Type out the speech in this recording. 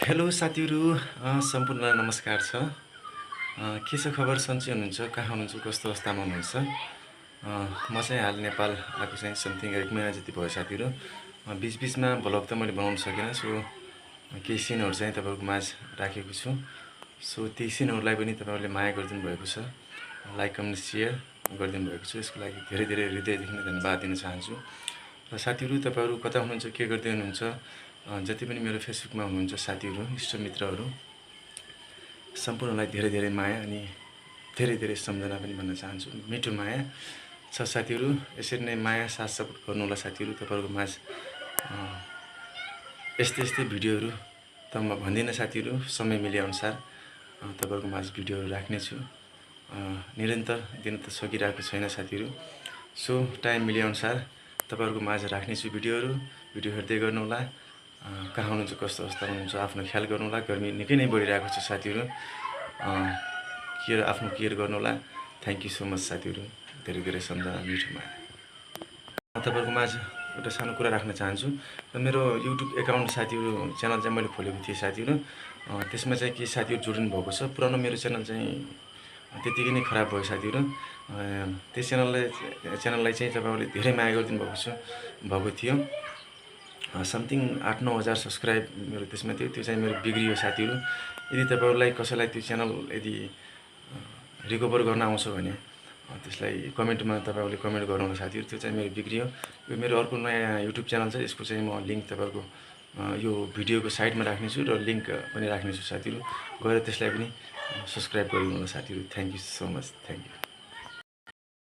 Hello साथीहरू, सम्पूर्णलाई नमस्कार छ। के छ खबर, सन्चै हुनुहुन्छ? कहाँ हुनुहुन्छ? कस्तो अवस्थामा हुनुहुन्छ? म चाहिँ हाल नेपाल आएको चाहिँ समथिङ 1 महिना जति भयो साथीहरू। बिचबिचमा भ्लग त मैले बनाउन सकिनँ, सो केही सिनहरू चाहिँ तपाईँहरूको माझ राखेको छु। सो त्यही सिनहरूलाई पनि तपाईँहरूले माया गरिदिनु भएको छ, लाइक कमेन्ट सेयर गरिदिनु भएको छ। यसको लागि धेरै धेरै हृदयदेखि धन्यवाद दिन चाहन्छु। र साथीहरू, तपाईँहरू कता हुनुहुन्छ, के गर्दै हुनुहुन्छ? जति पनि मेरो फेसबुकमा हुनुहुन्छ साथीहरू, इष्टमित्रहरू, सम्पूर्णलाई धेरै धेरै माया अनि धेरै धेरै सम्झना पनि भन्न चाहन्छु। मिठो माया छ साथीहरू। यसरी नै माया साथ सपोर्ट गर्नु होला साथीहरू। तपाईँहरूको माझ यस्तै यस्तै भिडियोहरू त म भन्दिनँ साथीहरू, समय मिलेअनुसार तपाईँहरूको माझ भिडियोहरू राख्नेछु। निरन्तर दिन त सकिरहेको छैन साथीहरू, सो टाइम मिलेअनुसार तपाईँहरूको माझ राख्नेछु भिडियोहरू। भिडियो हेर्दै गर्नुहोला। कहाँ हुनुहुन्छ, कस्तो अवस्थामा हुनुहुन्छ, आफ्नो ख्याल गर्नुहोला। गर्मी निकै नै बढिरहेको छ साथीहरू, आफ्नो केयर गर्नुहोला। थ्याङ्क यू सो मच साथीहरू। धेरै धेरै सम्झना, मिठो माया। तपाईँहरूको माझ एउटा सानो कुरा राख्न चाहन्छु। र मेरो युट्युब एकाउन्ट साथीहरू, च्यानल चाहिँ मैले खोलेको थिएँ साथीहरू। त्यसमा चाहिँ केही साथीहरू जोडिनु भएको छ। पुरानो मेरो च्यानल चाहिँ त्यतिकै नै खराब भयो साथीहरू। त्यस च्यानललाई चाहिँ तपाईँहरूले धेरै माया गरिदिनु भएको थियो। समथिङ 8-9 हजार सब्सक्राइब मेरो त्यसमा थियो। त्यो चाहिँ मेरो बिग्रियो साथीहरू। यदि तपाईँहरूलाई कसैलाई त्यो च्यानल यदि रिकभर गर्न आउँछ भने त्यसलाई कमेन्टमा तपाईँहरूले कमेन्ट गर्नुहोला साथीहरू। त्यो चाहिँ मेरो बिग्रियो। यो मेरो अर्को नयाँ युट्युब च्यानल छ, यसको चाहिँ म लिङ्क तपाईँहरूको यो भिडियोको साइडमा राख्नेछु र लिङ्क पनि राख्नेछु साथीहरू। गएर त्यसलाई पनि सब्सक्राइब गरिदिनु होला साथीहरू। Thank you so much, thank you.